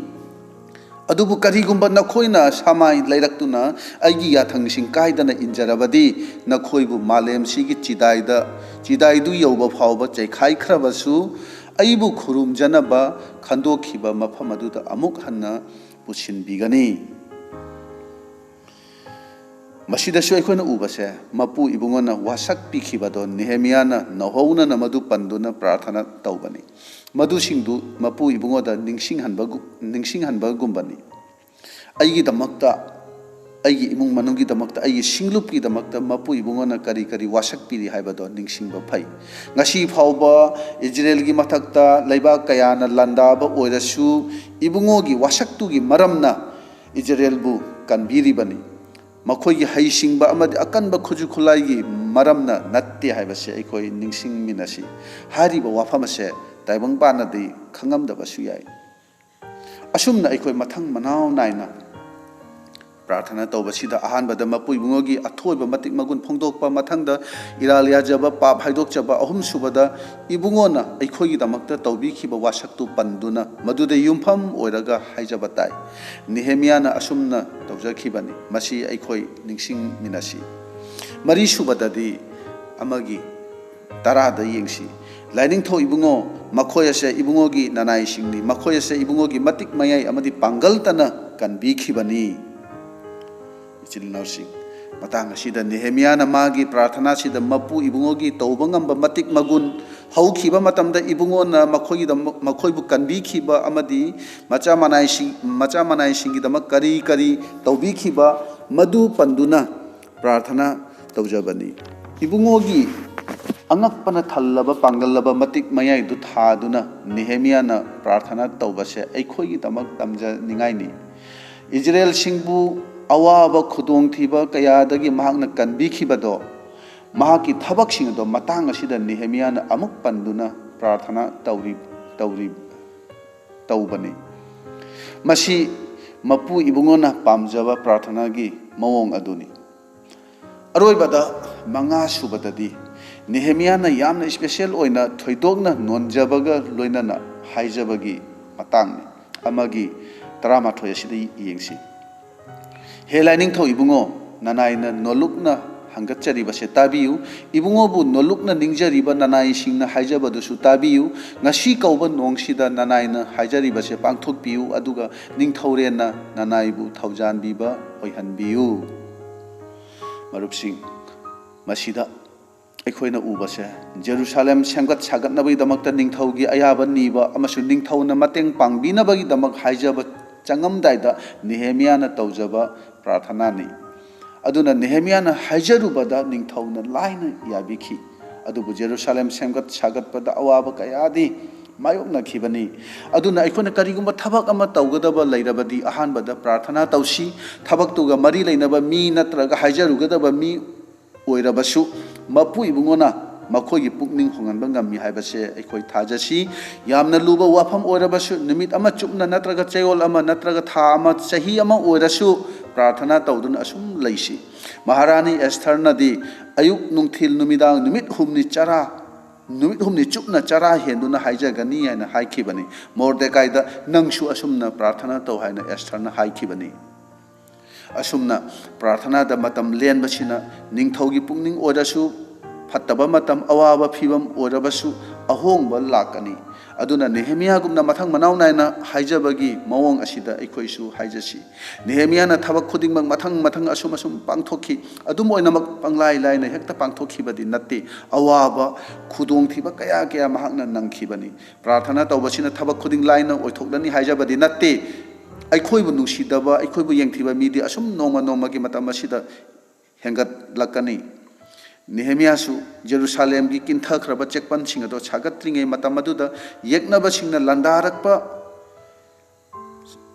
ꯑꯗꯨꯕꯨ ꯀꯔꯤꯒꯨꯝꯕ ꯅꯈꯣꯏꯅ ꯁꯃꯥꯏ ꯂꯩꯔꯛꯇꯨꯅ ꯑꯩꯒꯤ ꯌꯥꯊꯪꯁꯤꯡ ꯀꯥꯏꯗꯅ ꯏꯟꯖꯔꯕꯗꯤ, ꯅꯈꯣꯏꯕꯨ ꯃꯥꯂꯦꯝꯁꯤꯒꯤ ꯆꯤꯗꯥꯏꯗ, ꯆꯤꯗꯥꯏꯗꯨ ꯌꯧꯕ ꯐꯥꯎꯕ ꯆꯩꯈꯥꯏꯈ꯭ꯔꯕꯁꯨ, ꯑꯩꯕꯨ ꯈꯨꯔꯨꯝꯖꯅꯕ ꯈꯟꯗꯣꯛꯈꯤꯕ ꯃꯐꯝ ꯑꯗꯨꯗ ꯑꯃꯨꯛ ꯍꯟꯅ ꯄꯨꯁꯤꯟꯕꯤꯒꯅꯤ"꯫ ꯃꯁꯤꯗꯁꯨ ꯑꯩꯈꯣꯏꯅ ꯎꯕꯁꯦ, ꯃꯄꯨ ꯏꯕꯨꯡꯉꯣꯅ ꯋꯥꯁꯛ ꯄꯤꯈꯤꯕꯗꯣ ꯅꯦꯍꯦꯃꯤꯌꯥꯅ ꯅꯧꯍꯧꯅꯅ ꯃꯗꯨ ꯄꯟꯗꯨꯅ ꯄ꯭ꯔꯥꯔꯊꯅꯥ ꯇꯧꯕꯅꯤ꯫ ꯃꯗꯨꯁꯤꯡꯗꯨ ꯃꯄꯨ ꯏꯕꯨꯡꯉꯣꯗ ꯅꯤꯡꯁꯤꯡꯍꯟꯕꯒꯨ-, ꯅꯤꯡꯁꯤꯡꯍꯟꯕꯒꯨꯝꯕꯅꯤ꯫ ꯑꯩꯒꯤꯗꯃꯛꯇ, ꯑꯩꯒꯤ ꯏꯃꯨꯡ ꯃꯅꯨꯡꯒꯤꯗꯃꯛꯇ, ꯑꯩꯒꯤ ꯁꯤꯡꯂꯨꯞꯀꯤꯗꯃꯛꯇ ꯃꯄꯨ ꯏꯕꯨꯡꯉꯣꯅ ꯀꯔꯤ ꯀꯔꯤ ꯋꯥꯁꯛ ꯄꯤꯔꯤ ꯍꯥꯏꯕꯗꯣ ꯅꯤꯡꯁꯤꯡꯕ ꯐꯩ꯫ ꯉꯁꯤ ꯐꯥꯎꯕ ꯏꯖꯔꯦꯜꯒꯤ ꯃꯊꯛꯇ ꯂꯩꯕꯥꯛ ꯀꯌꯥꯅ ꯂꯥꯟꯗꯥꯕ ꯑꯣꯏꯔꯁꯨ, ꯏꯕꯨꯡꯉꯣꯒꯤ ꯋꯥꯁꯛꯇꯨꯒꯤ ꯃꯔꯝꯅ ꯏꯖꯔꯦꯜꯕꯨ ꯀꯟꯕꯤꯔꯤꯕꯅꯤ꯫ ꯃꯈꯣꯏꯒꯤ ꯍꯩꯁꯤꯡꯕ ꯑꯃꯗꯤ ꯑꯀꯟꯕ ꯈꯨꯠꯁꯨ ꯈꯨꯠꯂꯥꯏꯒꯤ ꯃꯔꯝꯅ ꯅꯠꯇꯦ ꯍꯥꯏꯕꯁꯦ ꯑꯩꯈꯣꯏ ꯅꯤꯡꯁꯤꯡꯃꯤꯟꯅꯁꯤ꯫ ꯍꯥꯏꯔꯤꯕ ꯋꯥꯐꯝ ꯑꯁꯦ ꯇꯥꯏꯕꯪꯄꯥꯟꯅꯗꯤ ꯈꯪꯉꯝꯗꯕꯁꯨ ꯌꯥꯏ꯫ ꯑꯁꯨꯝꯅ ꯑꯩꯈꯣꯏ ꯃꯊꯪ ꯃꯅꯥꯎ ꯅꯥꯏꯅ ꯄ꯭ꯔꯥꯔꯊꯅꯥ ꯇꯧꯕꯁꯤꯗ, ꯑꯍꯥꯟꯕꯗ ꯃꯄꯨ ꯏꯕꯨꯡꯉꯣꯒꯤ ꯑꯊꯣꯏꯕ ꯃꯇꯤꯛ ꯃꯒꯨꯟ ꯐꯣꯡꯗꯣꯛꯄ, ꯃꯊꯪꯗ ꯏꯔꯥꯜ ꯌꯥꯖꯕ, ꯄꯥꯞ ꯍꯥꯏꯗꯣꯛꯆꯕ, ꯑꯍꯨꯝꯁꯨꯕꯗ ꯏꯕꯨꯡꯉꯣꯅ ꯑꯩꯈꯣꯏꯒꯤꯗꯃꯛꯇ ꯇꯧꯕꯤꯈꯤꯕ ꯋꯥꯁꯛꯇꯨ ꯄꯟꯗꯨꯅ, ꯃꯗꯨꯗ ꯌꯨꯝꯐꯝ ꯑꯣꯏꯔꯒ ꯍꯥꯏꯖꯕ ꯇꯥꯏ꯫ ꯅꯦꯍꯦꯃꯤꯌꯥꯅ ꯑꯁꯨꯝꯅ ꯇꯧꯖꯈꯤꯕꯅꯤ꯫ ꯃꯁꯤ ꯑꯩꯈꯣꯏ ꯅꯤꯡꯁꯤꯡꯃꯤꯟꯅꯁꯤ꯫ ꯃꯔꯤꯁꯨꯕꯗꯗꯤ ꯑꯃꯒꯤ ꯇꯔꯥꯗ ꯌꯦꯡꯁꯤ꯫ "ꯂꯥꯏꯅꯤꯡꯊꯧ ꯏꯕꯨꯡꯉꯣ, ꯃꯈꯣꯏ ꯑꯁꯦ ꯏꯕꯨꯡꯉꯣꯒꯤ ꯅꯅꯥꯏꯁꯤꯡꯅꯤ, ꯃꯈꯣꯏ ꯑꯁꯦ ꯏꯕꯨꯡꯉꯣꯒꯤ ꯃꯇꯤꯛ ꯃꯌꯥꯏ ꯑꯃꯗꯤ ꯄꯥꯡꯒꯜꯇꯅ ꯀꯟꯕꯤꯈꯤꯕꯅꯤ"꯫ ꯏꯆꯤꯜ ꯏꯅꯥꯎꯁꯤꯡ, ꯃꯇꯥꯡ ꯑꯁꯤꯗ ꯅꯦꯍꯦꯃꯤꯌꯥꯅ ꯃꯥꯒꯤ ꯄ꯭ꯔꯥꯔꯊꯅꯥꯁꯤꯗ ꯃꯄꯨ ꯏꯕꯨꯡꯉꯣꯒꯤ ꯇꯧꯕ ꯉꯝꯕ ꯃꯇꯤꯛ ꯃꯒꯨꯟ, ꯍꯧꯈꯤꯕ ꯃꯇꯝꯗ ꯏꯕꯨꯡꯉꯣꯅ ꯃꯈꯣꯏꯒꯤꯗꯃꯛ, ꯃꯈꯣꯏꯕꯨ ꯀꯟꯕꯤꯈꯤꯕ ꯑꯃꯗꯤ ꯃꯆꯥ ꯃꯅꯥꯏꯁꯤꯡ, ꯃꯆꯥ ꯃꯅꯥꯏꯁꯤꯡꯒꯤꯗꯃꯛ ꯀꯔꯤ ꯀꯔꯤ ꯇꯧꯕꯤꯈꯤꯕ, ꯃꯗꯨ ꯄꯟꯗꯨꯅ ꯄ꯭ꯔꯥꯔꯊꯅꯥ ꯇꯧꯖꯕꯅꯤ꯫ ꯏꯕꯨꯡꯉꯣꯒꯤ ꯑꯉꯛꯄꯅ ꯊꯜꯂꯕ ꯄꯥꯡꯒꯜꯂꯕ ꯃꯇꯤꯛ ꯃꯌꯥꯏꯗꯨ ꯊꯥꯗꯨꯅ ꯅꯦꯍꯦꯃꯤꯌꯥꯅ ꯄ꯭ꯔꯥꯔꯊꯅꯥ ꯇꯧꯕꯁꯦ ꯑꯩꯈꯣꯏꯒꯤꯗꯃꯛ ꯇꯝꯖꯅꯤꯡꯉꯥꯏꯅꯤ꯫ ꯏꯖꯔꯦꯜꯁꯤꯡꯕꯨ ꯑꯋꯥꯕ ꯈꯨꯗꯣꯡꯊꯤꯕ ꯀꯌꯥꯗꯒꯤ ꯃꯍꯥꯛꯅ ꯀꯟꯕꯤꯈꯤꯕꯗꯣ, ꯃꯍꯥꯛꯀꯤ ꯊꯕꯛꯁꯤꯡ ꯑꯗꯣ ꯃꯇꯥꯡ ꯑꯁꯤꯗ ꯅꯦꯍꯦꯃꯤꯌꯥꯅ ꯑꯃꯨꯛ ꯄꯟꯗꯨꯅ ꯄ꯭ꯔꯥꯔꯊꯅꯥ ꯇꯧꯔꯤ ꯇꯧꯔꯤ ꯇꯧꯕꯅꯤ꯫ ꯃꯁꯤ ꯃꯄꯨ ꯏꯕꯨꯡꯉꯣꯅ ꯄꯥꯝꯖꯕ ꯄ꯭ꯔꯥꯔꯊꯅꯥꯒꯤ ꯃꯑꯣꯡ ꯑꯗꯨꯅꯤ꯫ ꯑꯔꯣꯏꯕꯗ, ꯃꯉꯥ ꯁꯨꯕꯗꯗꯤ, ꯅꯦꯍꯦꯃꯤꯌꯥꯅ ꯌꯥꯝꯅ ꯏꯁꯄꯦꯁꯦꯜ ꯑꯣꯏꯅ ꯊꯣꯏꯗꯣꯛꯅ ꯅꯣꯟꯖꯕꯒ ꯂꯣꯏꯅꯅ ꯍꯥꯏꯖꯕꯒꯤ ꯃꯇꯥꯡꯅꯤ꯫ ꯑꯃꯒꯤ ꯇꯔꯥꯃꯥꯊꯣꯏ ꯑꯁꯤꯗ ꯌꯦꯡꯁꯤ꯫ "ꯍꯦ ꯂꯥꯏꯅꯤꯡꯊꯧ ꯏꯕꯨꯡꯉꯣ, ꯅꯅꯥꯏꯅ ꯅꯣꯂꯨꯛꯅ ꯍꯪꯒꯠꯆꯔꯤꯕꯁꯦ ꯇꯥꯕꯤꯌꯨ꯫ ꯏꯕꯨꯡꯉꯣꯕꯨ ꯅꯣꯂꯨꯛꯅ ꯅꯤꯡꯖꯔꯤꯕ ꯅꯅꯥꯏꯁꯤꯡꯅ ꯍꯥꯏꯖꯕꯗꯨꯁꯨ ꯇꯥꯕꯤꯌꯨ꯫ ꯉꯁꯤ ꯀꯧꯕ ꯅꯣꯡꯁꯤꯗ ꯅꯅꯥꯏꯅ ꯍꯥꯏꯖꯔꯤꯕꯁꯦ ꯄꯥꯡꯊꯣꯛꯄꯤꯌꯨ, ꯑꯗꯨꯒ ꯅꯤꯡꯊꯧꯔꯦꯟꯅ ꯅꯅꯥꯏꯕꯨ ꯊꯧꯖꯥꯟꯕꯤꯕ ꯑꯣꯏꯍꯟꯕꯤꯌꯨ"꯫ ꯃꯔꯨꯞꯁꯤꯡ, ꯃꯁꯤꯗ ꯑꯩꯈꯣꯏꯅ ꯎꯕꯁꯦ, ꯖꯦꯔꯨꯁꯥꯂꯦꯝ ꯁꯦꯝꯒꯠ ꯁꯥꯒꯠꯅꯕꯒꯤꯗꯃꯛꯇ ꯅꯤꯡꯊꯧꯒꯤ ꯑꯌꯥꯕ ꯅꯤꯕ ꯑꯃꯁꯨꯡ ꯅꯤꯡꯊꯧꯅ ꯃꯇꯦꯡ ꯄꯥꯡꯕꯤꯅꯕꯒꯤꯗꯃꯛ ꯍꯥꯏꯖꯕ ꯆꯪꯉꯝꯗꯥꯏꯗ ꯅꯦꯍꯦꯃꯤꯌꯥꯅ ꯇꯧꯖꯕ ꯄ꯭ꯔꯥꯔꯊꯅꯥꯅꯤ꯫ ꯑꯗꯨꯅ ꯅꯦꯍꯦꯃꯤꯌꯥꯅ ꯍꯥꯏꯖꯔꯨꯕꯗ ꯅꯤꯡꯊꯧꯅ ꯂꯥꯏꯅ ꯌꯥꯕꯤꯈꯤ꯫ ꯑꯗꯨꯕꯨ ꯖꯦꯔꯨꯁꯥꯂꯦꯝ ꯁꯦꯝꯒꯠ ꯁꯥꯒꯠꯄꯗ ꯑꯋꯥꯕ ꯀꯌꯥꯗꯤ ꯃꯥꯌꯣꯛꯅꯈꯤꯕꯅꯤ꯫ ꯑꯗꯨꯅ ꯑꯩꯈꯣꯏꯅ ꯀꯔꯤꯒꯨꯝꯕ ꯊꯕꯛ ꯑꯃ ꯇꯧꯒꯗꯕ ꯂꯩꯔꯕꯗꯤ ꯑꯍꯥꯟꯕꯗ ꯄ꯭ꯔꯥꯔꯊꯅꯥ ꯇꯧꯁꯤ꯫ ꯊꯕꯛꯇꯨꯒ ꯃꯔꯤ ꯂꯩꯅꯕ ꯃꯤ ꯅꯠꯇ꯭ꯔꯒ ꯍꯥꯏꯖꯔꯨꯒꯗꯕ ꯃꯤ ꯑꯣꯏꯔꯕꯁꯨ, ꯃꯄꯨ ꯏꯕꯨꯡꯉꯣꯅ ꯃꯈꯣꯏꯒꯤ ꯄꯨꯛꯅꯤꯡ ꯍꯣꯡꯍꯟꯕ ꯉꯝꯃꯤ ꯍꯥꯏꯕꯁꯦ ꯑꯩꯈꯣꯏ ꯊꯥꯖꯁꯤ꯫ ꯌꯥꯝꯅ ꯂꯨꯕ ꯋꯥꯐꯝ ꯑꯣꯏꯔꯕꯁꯨ, ꯅꯨꯃꯤꯠ ꯑꯃ ꯆꯨꯞꯅ ꯅꯠꯇ꯭ꯔꯒ ꯆꯌꯣꯜ ꯑꯃ ꯅꯠꯇ꯭ꯔꯒ ꯊꯥ ꯑꯃ, ꯆꯍꯤ ꯑꯃ ꯑꯣꯏꯔꯁꯨ ꯄ꯭ꯔꯥꯔꯊꯅꯥ ꯇꯧꯗꯨꯅ ꯑꯁꯨꯝ ꯂꯩꯁꯤ꯫ ꯃꯍꯥꯔꯥꯅꯤ ꯑꯦꯁꯊꯔꯅꯗꯤ ꯑꯌꯨꯛ, ꯅꯨꯡꯊꯤꯜ, ꯅꯨꯃꯤꯗꯥꯡ ꯅꯨꯃꯤꯠ ꯍꯨꯝꯅꯤ ꯆꯔꯥ, ꯅꯨꯃꯤꯠ ꯍꯨꯝꯅꯤ ꯆꯨꯞꯅ ꯆꯔꯥ ꯍꯦꯟꯗꯨꯅ ꯍꯥꯏꯖꯒꯅꯤ ꯍꯥꯏꯅ ꯍꯥꯏꯈꯤꯕꯅꯤ꯫ ꯃꯣꯔꯗꯦꯀꯥꯏꯗ ꯅꯪꯁꯨ ꯑꯁꯨꯝꯅ ꯄ꯭ꯔꯥꯔꯊꯅꯥ ꯇꯧ ꯍꯥꯏꯅ ꯑꯦꯁꯊꯔꯅ ꯍꯥꯏꯈꯤꯕꯅꯤ꯫ ꯑꯁꯨꯝꯅ ꯄ꯭ꯔꯥꯔꯊꯅꯥꯗ ꯃꯇꯝ ꯂꯦꯟꯕꯁꯤꯅ ꯅꯤꯡꯊꯧꯒꯤ ꯄꯨꯛꯅꯤꯡ ꯑꯣꯏꯔꯁꯨ, ꯐꯠꯇꯕ ꯃꯇꯝ, ꯑꯋꯥꯕ ꯐꯤꯕꯝ ꯑꯣꯏꯔꯕꯁꯨ ꯑꯍꯣꯡꯕ ꯂꯥꯛꯀꯅꯤ꯫ ꯑꯗꯨꯅ ꯅꯦꯍꯦꯃꯤꯌꯥꯒꯨꯝꯅ ꯃꯊꯪ ꯃꯅꯥꯎ ꯅꯥꯏꯅ ꯍꯥꯏꯖꯕꯒꯤ ꯃꯑꯣꯡ ꯑꯁꯤꯗ ꯑꯩꯈꯣꯏꯁꯨ ꯍꯥꯏꯖꯁꯤ꯫ ꯅꯦꯍꯦꯃꯤꯌꯥꯅ ꯊꯕꯛ ꯈꯨꯗꯤꯡꯃꯛ ꯃꯊꯪ ꯃꯊꯪ ꯑꯁꯨꯝ ꯑꯁꯨꯝ ꯄꯥꯡꯊꯣꯛꯈꯤ꯫ ꯑꯗꯨꯝ ꯑꯣꯏꯅꯃꯛ ꯄꯪꯂꯥꯏ ꯂꯥꯏꯅ ꯍꯦꯛꯇ ꯄꯥꯡꯊꯣꯛꯈꯤꯕꯗꯤ ꯅꯠꯇꯦ꯫ ꯑꯋꯥꯕ, ꯈꯨꯗꯣꯡꯊꯤꯕ ꯀꯌꯥ ꯀꯌꯥ ꯃꯍꯥꯛꯅ ꯅꯪꯈꯤꯕꯅꯤ꯫ ꯄ꯭ꯔꯥꯔꯊꯅꯥ ꯇꯧꯕꯁꯤꯅ ꯊꯕꯛ ꯈꯨꯗꯤꯡ ꯂꯥꯏꯅ ꯑꯣꯏꯊꯣꯛꯂꯅꯤ ꯍꯥꯏꯖꯕꯗꯤ ꯅꯠꯇꯦ꯫ ꯑꯩꯈꯣꯏꯕꯨ ꯅꯨꯡꯁꯤꯗꯕ, ꯑꯩꯈꯣꯏꯕꯨ ꯌꯦꯡꯊꯤꯕ ꯃꯤꯗꯤ ꯑꯁꯨꯝ ꯅꯣꯡꯃ ꯅꯣꯡꯃꯒꯤ ꯃꯇꯝ ꯑꯁꯤꯗ ꯍꯦꯟꯒꯠꯂꯛꯀꯅꯤ꯫ ꯅꯦꯍꯦꯃꯤꯌꯥꯁꯨ ꯖꯦꯔꯨꯁꯥꯂꯦꯝꯒꯤ ꯀꯤꯟꯊꯈ꯭ꯔꯕ ꯆꯦꯛꯄꯟꯁꯤꯡ ꯑꯗꯣ ꯁꯥꯒꯠꯇ꯭ꯔꯤꯉꯩ ꯃꯇꯝ ꯑꯗꯨꯗ ꯌꯦꯛꯅꯕꯁꯤꯡꯅ ꯂꯥꯟꯗꯥꯔꯛꯄ,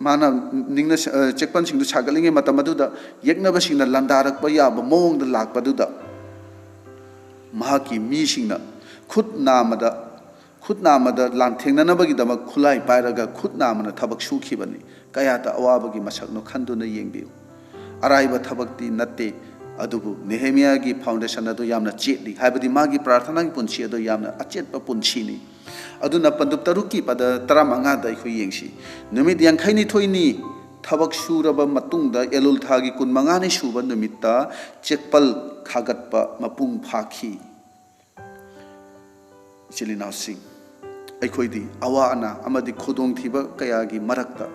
ꯃꯥꯅ ꯅꯤꯡꯅ-, ꯑ, ꯆꯦꯛꯄꯟꯁꯤꯡꯗꯨ ꯁꯥꯒꯠꯂꯤꯉꯩ ꯃꯇꯝ ꯑꯗꯨꯗ ꯌꯦꯛꯅꯕꯁꯤꯡꯅ ꯂꯥꯟꯗꯥꯔꯛꯄ ꯌꯥꯕ ꯃꯑꯣꯡꯗ ꯂꯥꯛꯄꯗꯨꯗ, ꯃꯍꯥꯛꯀꯤ ꯃꯤꯁꯤꯡꯅ ꯈꯨꯠ ꯅꯥꯝꯃꯗ, ꯈꯨꯠ ꯅꯥꯝꯃꯗ ꯂꯥꯟꯊꯦꯡꯅꯅꯕꯒꯤꯗꯃꯛ ꯈꯨꯠꯂꯥꯏ ꯄꯥꯏꯔꯒ ꯈꯨꯠ ꯅꯥꯝꯃꯅ ꯊꯕꯛ ꯁꯨꯈꯤꯕꯅꯤ꯫ ꯀꯌꯥꯗ ꯑꯋꯥꯕꯒꯤ ꯃꯁꯛꯅꯣ ꯈꯟꯗꯨꯅ ꯌꯦꯡꯕꯤꯌꯨ꯫ ꯑꯔꯥꯏꯕ ꯊꯕꯛꯇꯤ ꯅꯠꯇꯦ, ꯑꯗꯨꯕꯨ ꯅꯦꯍꯦꯃꯤꯌꯥꯒꯤ foundation ꯑꯗꯨ ꯌꯥꯝꯅ ꯆꯦꯠꯂꯤ, ꯍꯥꯏꯕꯗꯤ ꯃꯥꯒꯤ ꯄ꯭ꯔꯥꯔꯊꯅꯥꯒꯤ ꯄꯨꯟꯁꯤ ꯑꯗꯨ ꯌꯥꯝꯅ ꯑꯆꯦꯠꯄ ꯄꯨꯟꯁꯤꯅꯤ꯫ ꯑꯗꯨꯅ ꯄꯟꯗꯨꯞ ꯇꯔꯨꯛꯀꯤ ꯄꯗ ꯇꯔꯥꯃꯉꯥꯗ ꯑꯩꯈꯣꯏ ꯌꯦꯡꯁꯤ꯫ ꯅꯨꯃꯤꯠ ꯌꯥꯡꯈꯩꯅꯤꯊꯣꯏꯅꯤ ꯊꯕꯛ ꯁꯨꯔꯕ ꯃꯇꯨꯡꯗ, ꯑꯦꯂꯨꯜ ꯊꯥꯒꯤ ꯀꯨꯟꯃꯉꯥꯅꯤ ꯁꯨꯕ ꯅꯨꯃꯤꯠꯇ ꯆꯦꯛꯄꯜ ꯈꯥꯒꯠꯄ ꯃꯄꯨꯡ ꯐꯥꯈꯤ꯫ ꯏꯆꯤꯜ ꯏꯅꯥꯎꯁꯤꯡ, ꯑꯩꯈꯣꯏꯗꯤ ꯑꯋꯥ ꯑꯅꯥ ꯑꯃꯗꯤ ꯈꯨꯗꯣꯡꯊꯤꯕ ꯀꯌꯥꯒꯤ ꯃꯔꯛꯇ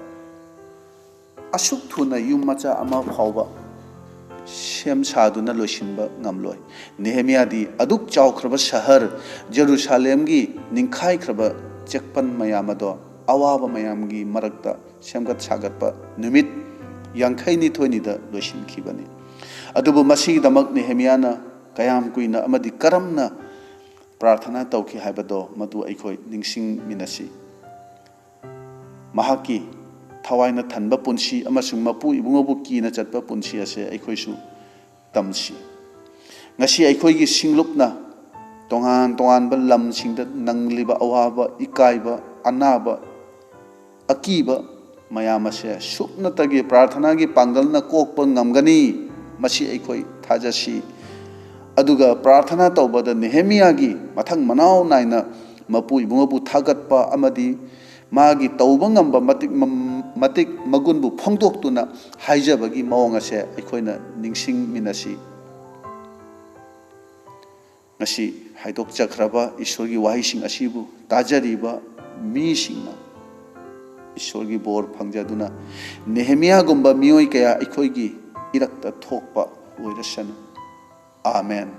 ꯑꯁꯨꯛ ꯊꯨꯅ ꯌꯨꯝ ꯃꯆꯥ ꯑꯃ ꯐꯥꯎꯕ ꯁꯦꯝ ꯁꯥꯗꯨꯅ ꯂꯣꯏꯁꯤꯟꯕ ꯉꯝꯂꯣꯏ꯫ ꯅꯦꯍꯦꯃꯤꯌꯥꯗꯤ ꯑꯗꯨꯛ ꯆꯥꯎꯈ꯭ꯔꯕ ꯁꯍꯔ ꯖꯦꯔꯨꯁꯥꯂꯦꯝꯒꯤ ꯅꯤꯡꯈꯥꯏꯈ꯭ꯔꯕ ꯆꯦꯛꯄꯟ ꯃꯌꯥꯝ ꯑꯗꯣ ꯑꯋꯥꯕ ꯃꯌꯥꯝꯒꯤ ꯃꯔꯛꯇ ꯁꯦꯝꯒꯠ ꯁꯥꯒꯠꯄ ꯅꯨꯃꯤꯠ ꯌꯥꯡꯈꯩꯅꯤꯊꯣꯏꯅꯤꯗ ꯂꯣꯏꯁꯤꯟꯈꯤꯕꯅꯤ꯫ ꯑꯗꯨꯕꯨ ꯃꯁꯤꯒꯤꯗꯃꯛ ꯅꯦꯍꯦꯃꯤꯌꯥꯅ ꯀꯌꯥꯝ ꯀꯨꯏꯅ ꯑꯃꯗꯤ ꯀꯔꯝꯅ ꯄ꯭ꯔꯥꯔꯊꯅꯥ ꯇꯧꯈꯤ ꯍꯥꯏꯕꯗꯣ ꯃꯗꯨ ꯑꯩꯈꯣꯏ ꯅꯤꯡꯁꯤꯡꯃꯤꯟꯅꯁꯤ꯫ ꯃꯍꯥꯛꯀꯤ ꯊꯋꯥꯏꯅ ꯊꯟꯕ ꯄꯨꯟꯁꯤ ꯑꯃꯁꯨꯡ ꯃꯄꯨ ꯏꯕꯨꯡꯉꯣꯕꯨ ꯀꯤꯅ ꯆꯠꯄ ꯄꯨꯟꯁꯤ ꯑꯁꯦ ꯑꯩꯈꯣꯏꯁꯨ ꯇꯝꯁꯤ꯫ ꯉꯁꯤ ꯑꯩꯈꯣꯏꯒꯤ ꯁꯤꯡꯂꯨꯞꯅ ꯇꯣꯉꯥꯟ ꯇꯣꯉꯥꯟꯕ ꯂꯝꯁꯤꯡꯗ ꯅꯪꯂꯤꯕ ꯑꯋꯥꯕ, ꯏꯀꯥꯏꯕ, ꯑꯅꯥꯕ, ꯑꯀꯤꯕ ꯃꯌꯥꯝ ꯑꯁꯦ ꯁꯨꯞꯅꯇꯒꯤ ꯄ꯭ꯔꯥꯔꯊꯅꯥꯒꯤ ꯄꯥꯡꯒꯜꯅ ꯀꯣꯛꯄ ꯉꯝꯒꯅꯤ, ꯃꯁꯤ ꯑꯩꯈꯣꯏ ꯊꯥꯖꯁꯤ꯫ ꯑꯗꯨꯒ ꯄ꯭ꯔꯥꯔꯊꯅꯥ ꯇꯧꯕꯗ ꯅꯦꯍꯦꯃꯤꯌꯥꯒꯤ ꯃꯊꯪ ꯃꯅꯥꯎ ꯅꯥꯏꯅ ꯃꯄꯨ ꯏꯕꯨꯡꯉꯣꯕꯨ ꯊꯥꯒꯠꯄ ꯑꯃꯗꯤ ꯃꯥꯒꯤ ꯇꯧꯕ ꯉꯝꯕ ꯃꯇꯤꯛ, ꯃꯇꯤꯛ ꯃꯒꯨꯟꯕꯨ ꯐꯣꯡꯗꯣꯛꯇꯨꯅ ꯍꯥꯏꯖꯕꯒꯤ ꯃꯑꯣꯡ ꯑꯁꯦ ꯑꯩꯈꯣꯏꯅ ꯅꯤꯡꯁꯤꯡꯃꯤꯟꯅꯁꯤ꯫ ꯉꯁꯤ ꯍꯥꯏꯗꯣꯛꯆꯈ꯭ꯔꯕ ꯏꯁꯣꯔꯒꯤ ꯋꯥꯍꯩꯁꯤꯡ ꯑꯁꯤꯕꯨ ꯇꯥꯖꯔꯤꯕ ꯃꯤꯁꯤꯡꯅ ꯏꯁꯣꯔꯒꯤ ꯕꯣꯔ ꯐꯪꯖꯗꯨꯅ ꯅꯦꯍꯦꯃꯤꯌꯥꯒꯨꯝꯕ ꯃꯤꯑꯣꯏ ꯀꯌꯥ ꯑꯩꯈꯣꯏꯒꯤ ꯏꯔꯛꯇ ꯊꯣꯛꯄ ꯑꯣꯏꯔꯁꯅꯨ꯫ ꯑꯥꯃꯦꯟ꯫